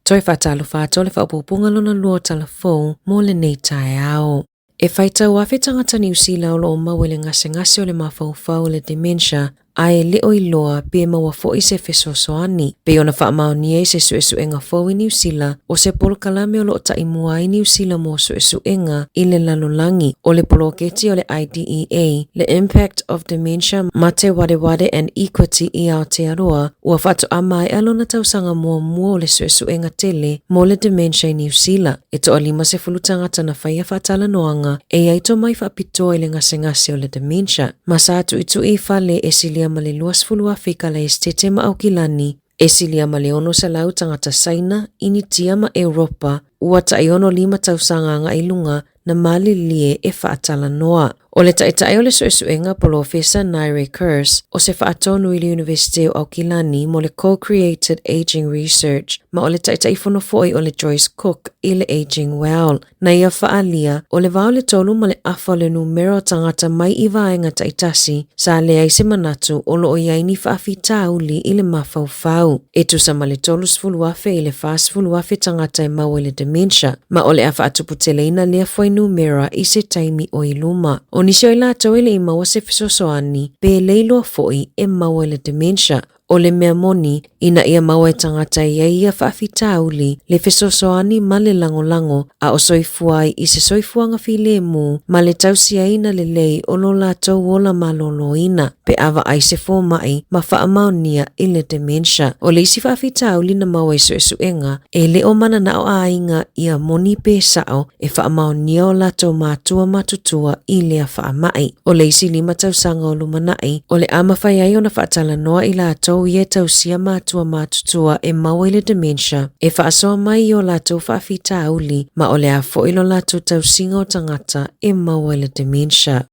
Toe faatalofa atu o le faaopoopoga lona lua o Tala Fou mo lenei taeao. E faitau afe tagata Niu Sila o lo o maua i le gasegase o le mafaufau o le dementia a e le o iloa pe maua foi se fesoasoani. Pei ona faamaonia i se suesuega fou i Niu Sila, o se polokalame o lo o taimua ai Niu Sila mo suesuega i le lalolagi, o le poloketi o le IDEA, le Impact of Dementia Mate Wadewade and Equity i Aotearoa, ua faatoa maea lona tausaga muamua o le suesuega tele mo le dementia i Niu Sila. E toa 50 tagata na faia faatalanoaga e i ai tomai faapitoa i le gasegase o le dementia, ma sa tuitui i fale e silia ma le 20,000 i Kalaesetete ma Aukilani, e silia ma le 600 tagata Saina, Initia ma Europa, ua tai 65 tausaga agai i luga na malilie e faatalanoa. O le taitai o le suesuega Polofesa Ngaire Kerse, o se faatonu i le Iunivesite o Aukilani mo le Co-Created Ageing Research ma o le taitaifono foi o le Joyce Cook i le Ageing Well. Na ia faaalia, o le va o le tolu ma le afa o le numera o tagata mai i vaega taitasi sa leai se manatu o lo o i ai ni faafitauli i le mafaufau. E tusa ma le 30,000 i le 40,000 tagata e maua i le dementia, ma o le a faatuputeleina lea fuainumera i se taimi o i luma. O nisi o i latou e le i maua se fesoasoani, pe le iloa foi e maua i le dementia. O le mea moni, ina ia maua e tagata e i ai ia faafitauli, le fesoasoani ma le lagolago, a o soifua ai i se soifuaga filemu ma le tausiaina lelei o lo latou ola maloloina, pe a vaai se fomai ma faamaonia i le dementia. O le isi faafitauli na maua i suesuega, e le o mananao aiga ia moni pe sao e faamaonia o latou matua matutua i lea faamai. O le isi lima tausaga o lumanai, o le a mafai ai ona faatalanoa i latou ia e tausia matua matutua e maua i le dementia, e faasoa mai i o latou faafitauli ma o le a foi lo latou tausiga o tagata e maua i le dementia.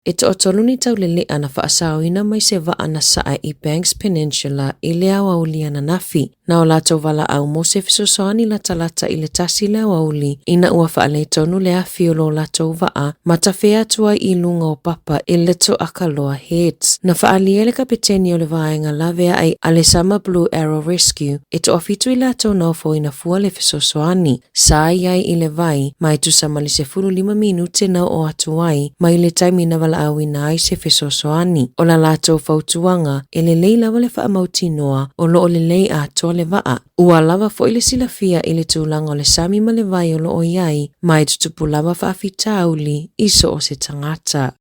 E toatolu ni taulelea na faasaoina mai se vaa na sae i Banks Peninsula i le aoauli ananafi. Na o latou valaau mo se fesoasoani latalata i le tasi le aoauli ina ua faaletonu le afi o lo latou vaa ma tafea atu ai i luga o papa i Little Akaloa Heads. Na faaalia e le kapeteni o le vaega laveai a le Sama Blue Arrow Rescue e toafitu i latou na ofoina fua le fesoasoani. Sa i ai i le vai, ma e tusa ma le 15 minute na oo atu ai mai le taimi na valaauina ai se fesoasoani. O la latou fautuaga, e lelei lava le faamautinoa o lo o lelei atoa le vaa. Ua lava foi le silafia i le tulaga o le sami ma le vai o lo o i ai, ma e tutupu lava faafitauli i so o se tagata.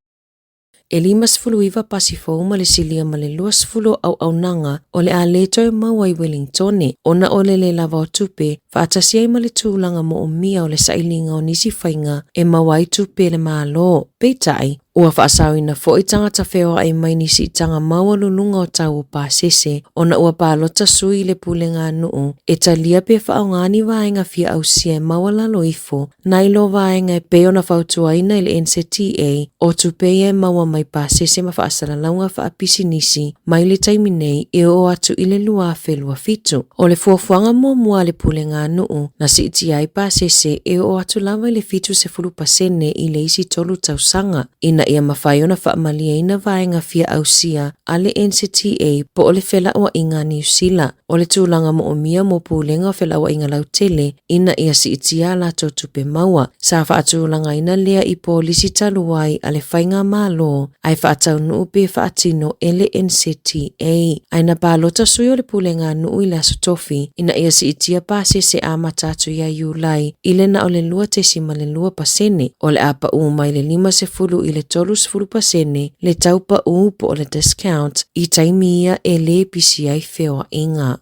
E 59 pasi fou ma le silia ma le 20 o auaunaga o le a le toe maua i Welingtone ona o le lē lava o tupe, faatasi ai ma le tulaga moomia o le sailiga o nisi faiga e maua ai tupe e le Malo. Peitai, ua faasaoina foi tagata feoai mai ni siitaga maualuluga o tau o pasese ona ua palota sui i le pulega a nuu e talia pe faaaoga ni vaega fia ausia e maualalo ifo Nai lo vaega e pei ona fautuaina i le NZTA, o tupe ia e maua mai pasese ma faasalalauga faapisinisi mai le taimi nei e oo atu i le 2027. O le fuafuaga muamua a le Pulega a Nuu, na siitia ai pasese e oo atu lava i le 70% i le isi tolu tausaga, ina ia mafai ona faamalieina vaega fia ausia a le NZTA po o le Felauaiga a Niu Sila. O le tulaga moomia mo Pulega o Felauaiga Lautele ina ia siitia a latou tupe maua. Sa faatulagaina lea i polisi talu ai a le Faigamalo ae faataunuu pe faatino e le NZTA. Ae na palota sui o le Pulega a Nuu i le Aso Tofi ina ia siitia pasese amata atu ia Iulai i le na o le 2.2%, o le a paū mai le 50 i le 30% le tau paū po o le discount i taimi ia e le pisi ai feoaiga.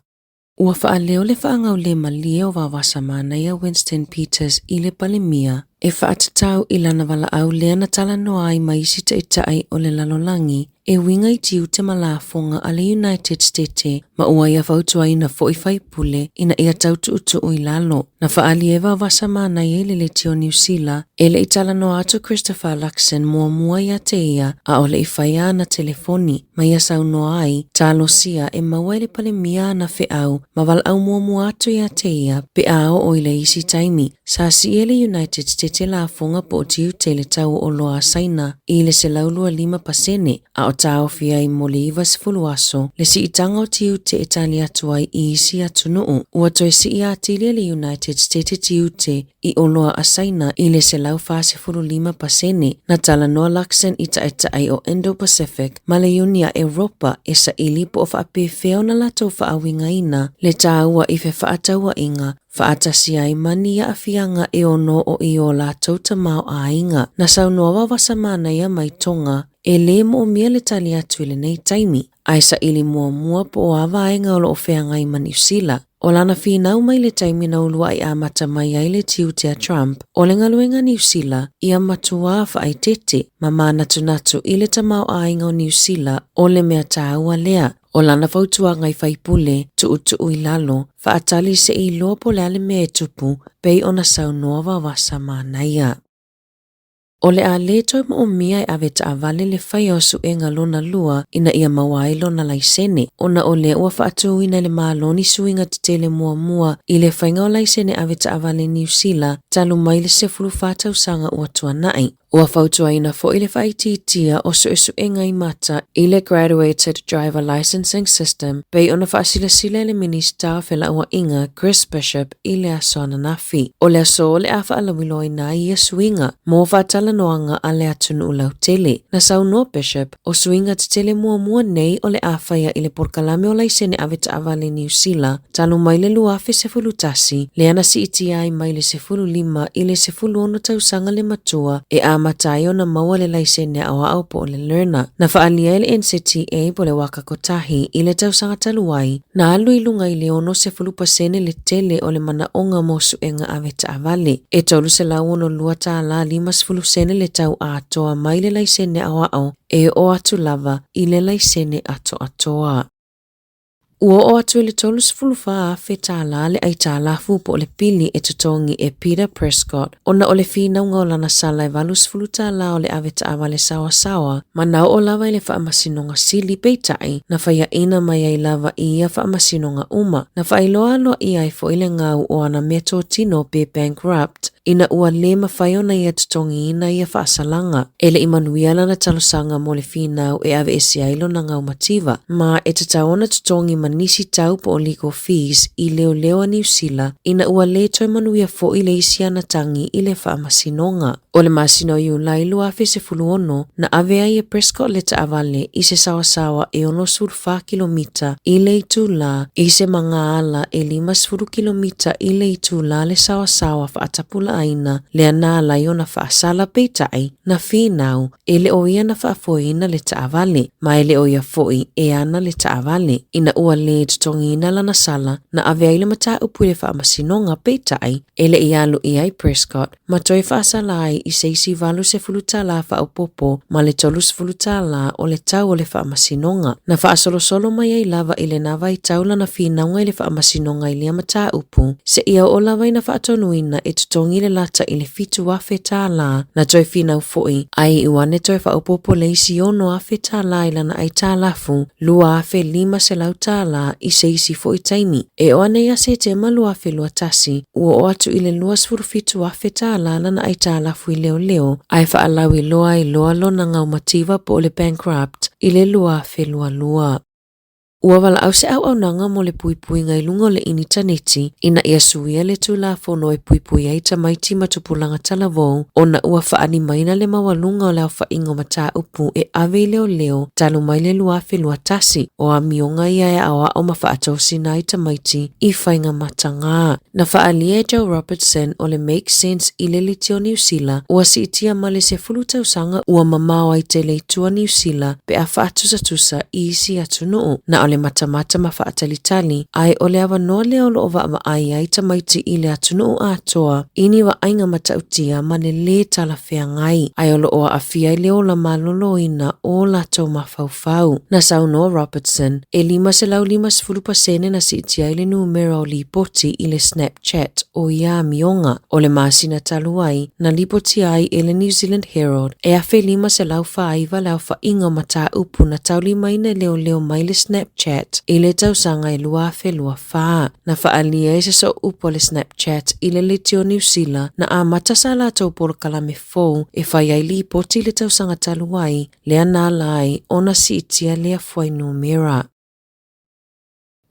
Ua faaleo le faagaulemalie o Vavasa Manaia Winston Peters i le Palemia e faatatau i lana valaau lea na talanoa ai ma isi taitai o le lalolagi e uiga i tiute ma lafoga a le United Stete ma ua ia fautuaina foi faipule ina ia tau tuutuu i lalo. Na faaali e Vavasa Manaia i le leti o Niu Sila e le i talanoa atu Christopher Luxon muamua ia te ia a o le i faia ana telefoni. Ma ia saunoa ai, talosia e maua e le Palemia ana feau ma valaau muamua atu ia te ia pe a oo i le isi taimi. Sa sii e le United Stete lafoga po o tiute i le tau o oloa a Saina i le 125%, a o taofi ai mo le 90 aso le siitaga o tiute e tali atu ai i isi atunuu. Ua toe sii atili e le United States tiute i oloa a Saina i le 145%. Na talanoa Luxon i taitai o Indo-Pacific ma le Iuni a Europa e saili po o faapefea ona latou faauigaina le taua i fefaatauaiga faatasi ai ma ni aafiaga e ono oo i o latou tamaoaiga. Na saunoa Vavasa Manaia mai Tonga e lē moomia le tali atu i lenei taimi, ae saili muamua po o a vaega o loo feagai ma Niu Sila. O lana finau mai le taimi na uluai amata mai ai le tiute a Trump, o le galuega a Niu Sila ia matuā faaeteete ma manatunatu i le tamaoaiga o Niu Sila o le mea taua lea. O lana fautuaga i faipule, tuutuu i lalo, faatali se i iloa po o le a le mea e tupu, pei ona saunoa Vavasa Manaia. O le a lē toe moomia e ave taavale le faia o suega lona lua ina ia maua ai lona laisene, ona o lea ua faatuina e le Malo ni suiga tetele muamua i le faiga o laisene ave taavale i Niu Sila talu mai le 14 tausaga ua tuanai. Ua fautuaina foi le faaitiitia o suesuega i mata i le Graduated Driver Licensing System pei ona faasilasila e le Minisita o Felauaiga Chris Bishop i le aso ananafi. O le aso o le a faalauiloaina ai ia suiga mo faatalanoaga a le atunuu lautele. Na saunoa Bishop, o suiga tetele muamua nei o le a faia i le polokalame o laisene ave taavale i Niu Sila talu mai le 2011, lea na siitia ai mai le 15 i le 16 tausaga le matua e amata ai ona maua le laisene aoao po o le learner. Na faaalia e le NCTA po o le Waka Kotahi i le tausaga talu ai, na alu i luga i le 60% le tele o le manaoga mo suega ave taavale. E $362.50 le tau atoa mai le laisene aoao e oo atu lava i le laisene atoatoa. Ua oo atu i le $34,000 le aitalafu po o le pili e totogi e Peter Prescott ona o le finauga o lana sala e $80 o le ave taavale saoasaoa ma na oo lava i le Faamasinoga Sili peitai na faiaina mai ai lava i ia faamasinoga uma. Na faailoa aloaia ai foi le gau o ana meatotino pe bankrupt ina ua lē mafai ona ia totogiina ia faasalaga. E le i manuia lana talosaga mo le finau e aveese ai lona gau mativa, ma e tatau ona totogi ma nisi tau po o legal fees i leoleo a Niu Sila ina ua lē toe manuia foi le isi ana tagi i le faamasinoga. O le masina o Iulai 2016, na ave ai e Prescott le taavale i se saoasaoa e 64 kilomita i le itulā i se magaala e 50 kilomita i le itulā le saoasaoa faatapulaaina lea na ala ai ona faasala peitai na finau e le o ia na faafoeina le taavale ma e le o ia foi e ana le taavale. Ina ua lē totogiina lana sala, na ave ai le mataupu i le faamasinoga peitai e le i alu i ai Prescott ma toe faasala ai i se isi $80 faaopoopo ma le $30 o le tau o le faamasinoga. Na faasolosolo mai ai lava i lena vaitau lana finauga i le faamasinoga i lea mataupu, seia oo lava ina faatonuina e totogi le lata i le $7,000. Na toe finau foi, ae iu ane toe faaopoopo le isi $6,000 i lana aitalafu $2,500 i se isi foi taimi. E oo ane ia Setema 2021, ua oo atu i le $27,000 lana aitalafu i leoleo, ae faalauiloa ai loa lona gaumativa po o le bankrupt i le 2022. Ua valaau se auaunaga mo le puipuiga i luga o le initaneti ina ia suia le Tulafono e puipui ai tamaiti ma tupulaga talavou ona ua faalimaina le maualuga o le aofaiga o mataupu e ave i leoleo talu mai le 2021. O amioga ia e aoao ma faatosina ai tamaiti i faiga matagā. Na faaalia e Joe Robertson o le Make Sense i le liti o Niu Sila, ua siitia ma le 10 tausaga ua mamao ai tele i tua Niu Sila pe a faatusatusa i isi atunuu. Na o le matamata ma faatalitali, ae o le avanoa lea o lo o vaavaai ai tamaiti i le atunuu atoa i ni vaaiga matautia ma le lē talafeagai, ae o lo o aafia i le ola maloloina o latou mafaufau. Na saunoa Robertson, e 550% na siitia ai le numera o lipoti i le Snapchat o ia amioga. O le masina talu ai, na lipotia ai e le New Zealand Herald e 1,549 le aofaiga o mataupu na taulimaina e leoleo mai le Snapchat. Snapchat i le tausaga e 2024. Na faaalia ai se sooupu a le Snapchat i le Leitio Niu Sila na amata sa latou polokalame fou e fai ai lipoti i le tausaga talu ai, lea na ala ai ona siitia lea fuainumera.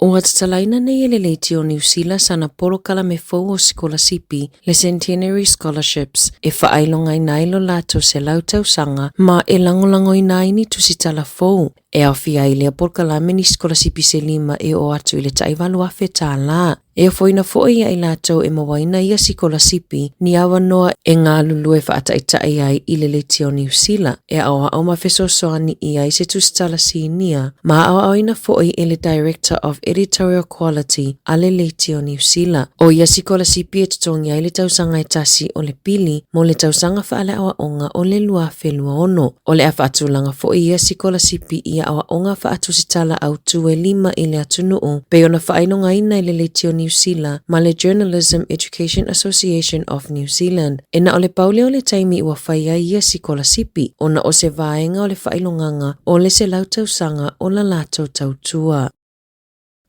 Ua tatalaina nei e le Leitio Niu Sila sana polokalame fou o sikolasipi, le Centenary Scholarships, e faailogaina ai lo latou 100 tausaga ma e lagolagoina ai ni tusitala fou. E aofia ai lea polokalame ni sikolasipi se lima e oo atu i le tai $8,000. E ofoina foi ia i latou e mauaina ia sikolasipi ni avanoa e galulue faataitai ai i le Leitio Niu Sila, e aoao ma fesoasoani i ai se tusitala sinia, ma aoaoina foi e le Director of Editorial Quality a le Leitio Niu Sila. O ia sikolasipi e totogi ai le tausaga e tasi o le pili mo le tausaga faaleaoaoga o le 2026. O le a faatulaga foi ia sikolasipi i aoaoga faatusitala autū e lima i le atunuu, pei ona faailogaina e le Leitio Niu Sila ma le Journalism Education Association of New Zealand. E na o le pau lea o le taimi ua fai ai ia sikolasipi, ona o se vaega o le faailogaga o le 100 tausaga o la latou tautua.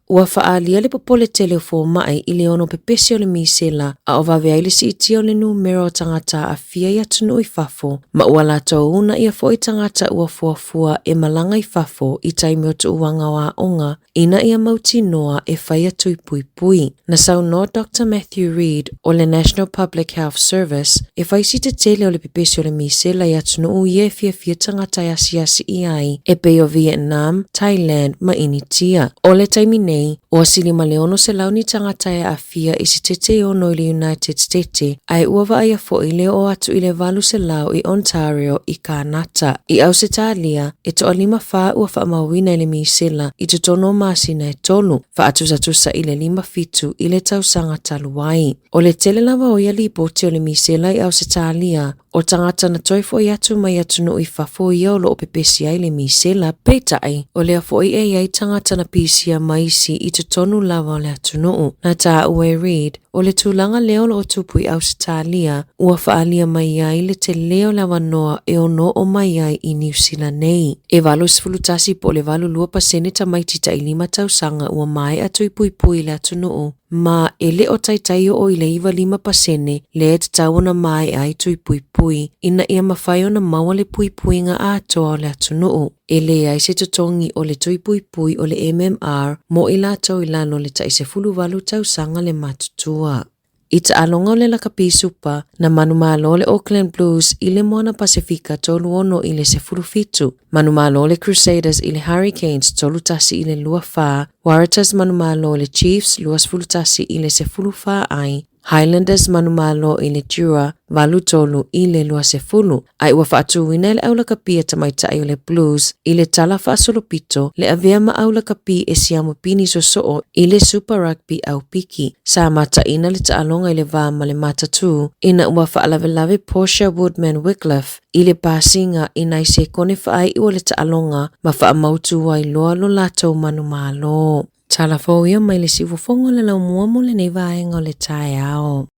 Ua faaalia le popole tele o fomai i le ono pepesi o le misela a o vave ai le siitia o le numera o tagata aafia i atunuu i fafo, ma ua latou uunaia foi tagata ua fuafua e malaga i fafo i taimi o tuuaga o aoga ina ia mautinoa e faia tui puipui. Na saunoa Doctor Matthew Reid o le National Public Health Service e fai si tetele o le pepesi o le misela i atunuu ia e fiafia tagata e asiasi i ai e pei o Vietnam, Thailand ma Initia. O le taimi nei, ua sili ma le 600 ni tagata e aafia i se tete ono i le United State, ae ua vaaia foi le oo atu i le 800 i Ontario i Kānata. I Ausetalia, e toalima fa ua faamauina i le misela i totonu o masina e tolu, faatusatusa i le 57 i le tausaga talu ai. O le tele lava o ia lipoti o le misela i Ausetalia, o tagata na toe foi atu mai atunuu i fafo ia o loo pepesi ai le misela, peitai, o lea foi e i ai tagata na pisia mai isi i totonu lava o le atunuu. Na taua e Reid, o le tulaga lea o loo tupu i Ausetalia, ua faaalia mai ai le tele o le avanoa e ono oo mai ai i Niu Sila nei. E 81 po o le 82% tamaiti tai 5 tausaga ua maea tui puipui i le atunuu, ma e le o taitai oo i le 95% lea e tatau ona maea ai tui puipui ina ia mafai ona maua le puipuiga atoa o le atunuu. E leai se totogi o le tui puipui o le MMR mo i latou i lalo o le tai 18 tausaga le matutua. I taaloga o le lakapi supa, na manumalo le Auckland Blues i le Moana Pasefika 36 i le 17. Manumalo le Crusaders i le Hurricanes 31 i le 24, Waratahs manumalo le Chiefs 21 i le 14 ai, Highlanders manumalo i le Drua 83 i le 20, ae ua faatuina e le aulakapi a tamaitai o le Blues i le tala faasolopito le avea ma aulakapi e siamu pini sosoo i le Super Rugby aupiki. Sa mataina le taaloga i le va ma le matatū ina ua faalavelave Portia Woodman Wickliffe i le pasiga i nai sekone faaiu o le taaloga ma faamautu ai loa lo latou manumalo. Tala fou ia mai le siufofoga o le laumua mo lenei vaega o le taeao.